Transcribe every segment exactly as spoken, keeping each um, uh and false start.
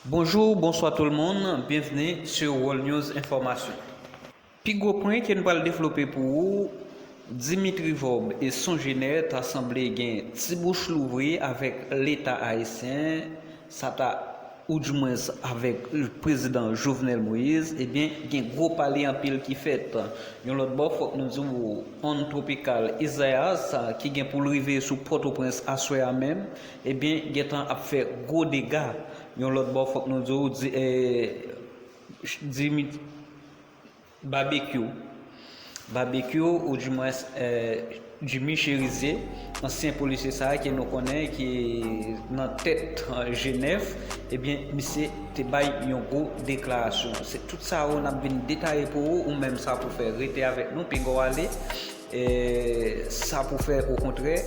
Bonjou, bonswa tout le monde, byenvni sou World News Enfòmasyon. Pi gwo pwen ke n pral devlope pou ou, Dimitri Vorbe e Son Jenè ta sanble gen ti bouch louvri avèk Leta ayisyen, sa ta, oudimwens avèk Prezidan Jovenel Moïse, ebyen, gen gwo pale anpil ki fèt. Yon lòt bò, fòk nou di w, ond tropikal Isaias, ki gen pou l rive sou Pòtoprens aswè a menm, ebyen, gentan ap fè gwo dega. Yon lòt bò, fòk nou di w, di, eh, Dimi-, Babekyou. Babekyou, oudimwens, eh, Jimmy Chérizier, ansyen polisye sa a ke nou konnen ki nan tèt, eh, G nèf, ebyen, misye te bay yon gwo deklarasyon. Se tout sa yo n ap vin detaye pou ou, ou menm sa pou fè, rete avèk nou, pinga w ale. E sa pou fè, okontrè,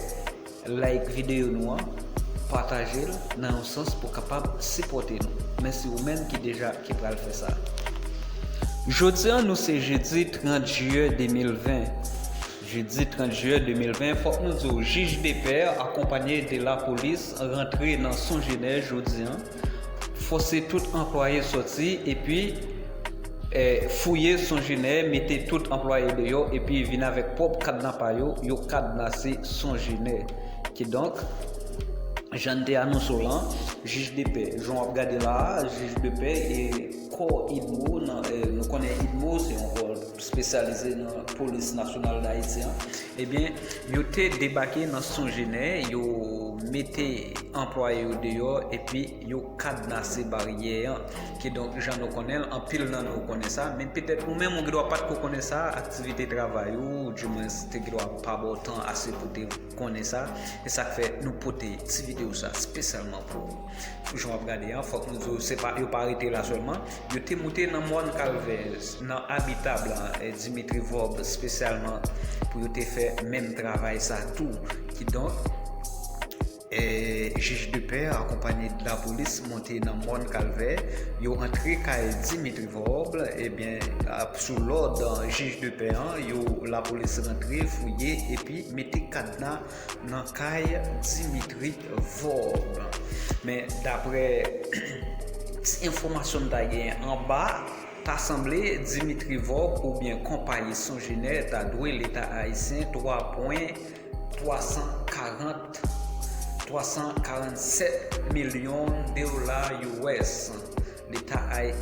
like videyo nou an, pataje l nan yon sans pou kapab sipòte nou. Mèsi ou menm ki deja, ki pral fè sa. Jodi an, nou se jedi trant jiyè de mil ven. Jedi trant jiyè de mil ven, fòk nou di w, jij de pè akonpanye de lapolis rantre nan Son Jenè jodi an, fòse tout anplwaye sòti, epi, eh, fouye Son Jenè, mete tout anplwaye deyò, epi vin avèk pwòp kadna pa yo, yo kadnase Son Jenè. Kidonk, jan n te anonse w lan, jij de pè, jan w ap gade la a, jij de pè e kò idmo nan, eh, nou konnen idmo se yon kò espesyalize nan Polis Nasyonal d Ayiti an, ebyen, yo te debake nan Son Jenè, yo mete anplwaye yo deyò, epi yo kadnase baryè an. Kidonk, jan nou konnen l, anpil nan nou konnen sa, men petèt ou menm ou gendwa pa t ko konnen sa, aktivite travay ou, oudimwens te gendwa pa ba w tan ase pou te konnen sa, e sa k fè nou pote ti videyo sa espesyalman pou ou. Jan w ap gade an, fòk nou di w, se pa, yo pa rete la sèlman, yo te moute nan Mòn Kalvè, nan Abitab la, eh, Dimitri Vorbe espesyalman pou yo te fè menm travay sa tou. Kidonk, eh, jij de pè akonpanye de lapolis monte nan Mòn Kalvè, yo antre kay Dimitri Vorbe, ebyen, ap, sou lòd, eh, jij de pè an, yo, lapolis rantre, fouye, epi mete kadna nan kay Dimitri Vorbe. Men, daprè ti enfòmasyon n ta gen anba, ta sanble Dimitri Vorbe oubyen konpayi Son Jenè ta dwe Leta ayisyen twa pwen twa san karant, twa san karannsèt milyon dola U S. Leta ay-,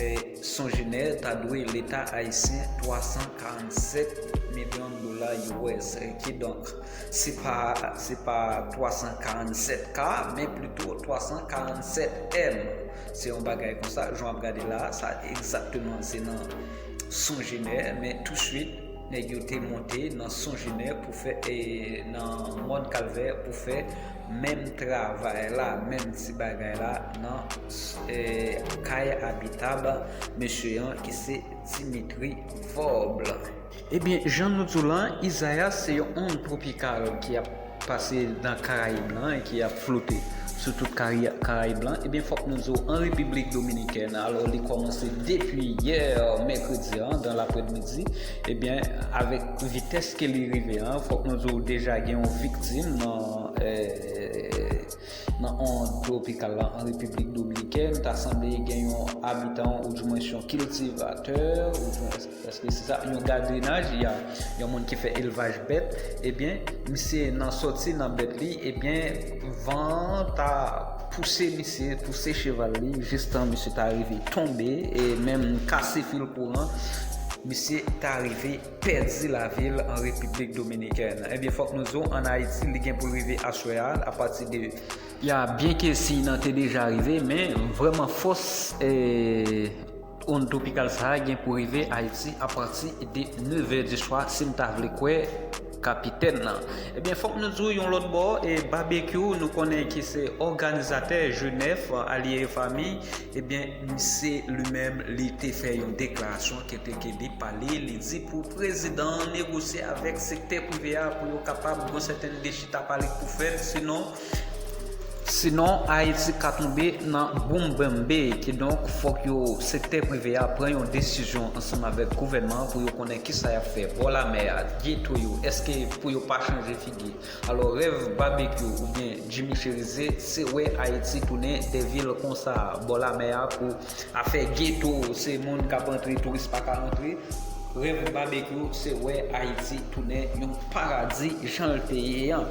eh, Son Jenè ta dwe Leta ayisyen twa san karannsèt milyon dola U S. Eh, kidonk, se pa, se pa twa san karannsèt K, men plito twa san karannsèt M. Se yon bagay konsa, jan w ap gade la, sa egzakteman se nan Son Jenè, men touswit, nèg yo te monte nan Son Jenè pou fè, e, nan Mòn Kalvè pou fè menm travay la, menm ti bagay la nan, e, kay Abitab mesye an ki se Dimitri Vorbe. Ebyen, jan nou di w lan, Isaias se yon ond twopikal ki ap pase nan Karayib lan e ki ap flote sou tout Kari-, Karayib lan. Ebyen, fòk nou di w, an Repiblik Dominikèn, alò, li kòmanse depi yè, mèkredi an, dan laprèmidi, ebyen, avèk vitès ke li rive an, fòk nou di w deja gen yon viktim nan, eh, nan ond twopikal la an Repiblik Dominikèn. Ta sanble gen yon abitan, oudimwens yon kiltivatè, oudimwens, èske se sa, yon gadrenaj, y a yon moun ki fè elvaj bèt, ebyen, misye nan sòti nan bèt li, ebyen, van an ta pouse misye, pouse cheval li, jistan misye ta rive tonbe, e menm kase fil kouran, misye ta rive pèdi lavi l an Repiblik Dominikèn. Ebyen, fòk nou di w, ann Ayiti, li gen pou l rive aswè a, apati de, ya, byenke siy nan te deja rive, men vrèman fòs, e, ond twopikal sa a gen pou rive Ayiti apati de nevè di swa, si m ta vle kwè kapitèn nan. Ebyen, fòk nou di w yon lòt bò, e, Babekyou, nou konnen ki se òganizatè G nèf, Alye e Fanmi, ebyen, misye li menm, li te fè yon deklarasyon kote ke li pale, li di pou prezidan an negosye avèk sektè prive a pou yo kapab gon sèten de chita pale k pou fèt, sinon, Sinon, Ayiti ka tonbe nan boum bambe, kidonk fòk yo, sektè prive a, pran yon desizyon ansanm avèk gouvènman an pou yo konnen kisa y ap fè bò lamè a, geto yo, èske pou yo pa chanje figi? Alò, rèv Babekyou oubyen Jimmy Chérizier, se wè Ayiti tounen de vil konsa, bò lamè a, pou afè geto, se moun k ap antre, touris pa ka antre. Rèv Babekyou, se wè Ayiti tounen yon paradi jan l te ye an.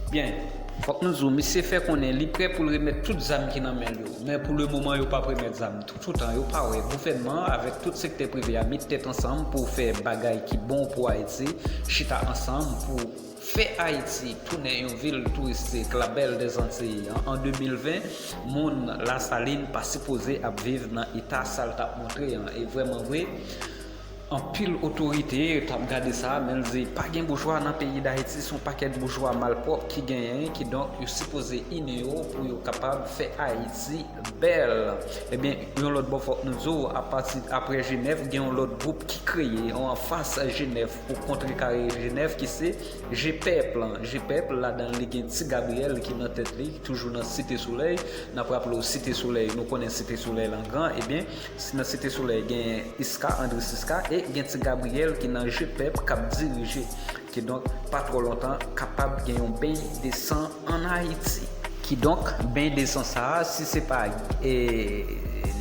Byen, fòk nou di w, misye fè konnen li prè pou l remèt tout zam ki nan men l yo. Men pou le moman, yo p ap remèt zam. Toutan, yo pa wè gouvènman an avèk tout sektè prive a met tèt ansanm pou fè bagay ki bon pou Ayiti, chita ansanm pou fè Ayiti tounen yon vil touristik, la belle des Antilles. An, an de mil ven, moun Lasalin pa sipoze ap viv nan eta sa l t ap montre an. E vrèman vre, anpil otorite t ap gade sa, men l di pa gen boujwa nan peyi Dayiti, se yon pakèt boujwa malpwòp ki genyen, kidonk yo sipoze ini yo pou yo kapab fè Ayiti bèl. Ebyen, yon lòt bò, fòk nou di w, apati, apre Jenèf, gen yon lòt gwoup ki kreye, yon anfas Jenèf, pou kontrekare Jenèf, ki se G pèp lan. G pèp, ladan l, li gen Ti Gabriyèl ki nan tèt li, toujou nan Site Solèy. N ap raple w, Site Solèy, nou konnen Site Solèy lan gran. Ebyen, si nan Site Solèy, gen Iska, Andris Iska, e gen Ti Gabriyèl ki nan G pèp k ap dirije. Kidonk, pa twò lontan, kapab gen yon beny de san ann Ayiti. Kidonk, beny de san sa a, si se pa, e,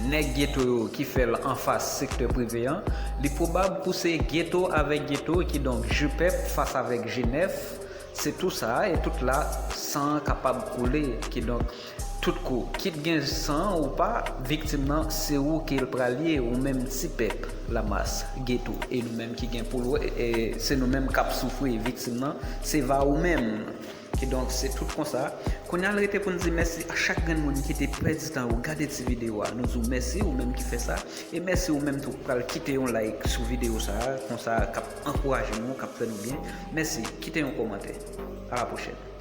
nèg geto yo ki fè l anfas sektè prive an, li pwobab pou se geto avèk geto, kidonk, G pèp fas avèk Jenèf, se tou sa, e tout la, san an kapab koule. Kidonk, tout kou, kit gen san ou pa, viktim nan, se ou ke l pral ye, ou menm ti pèp, lamas, geto. E nou menm ki gen pou l wè, e se nou menm k ap soufri, viktim nan, se va ou menm. Kidonk, se tout konsa. Kounye a, l rete pou n di mèsi a chak grenn moun ki te pèdi tan yo gade ti videyo a. Nou di w mèsi, ou menm ki fè sa. E mèsi ou menm tou k pral kite yon like sou videyo sa a. Konsa, k ap ankouraje nou, k ap fè nou byen. Mèsi. Kite yon kòmantè. A la pwochèn.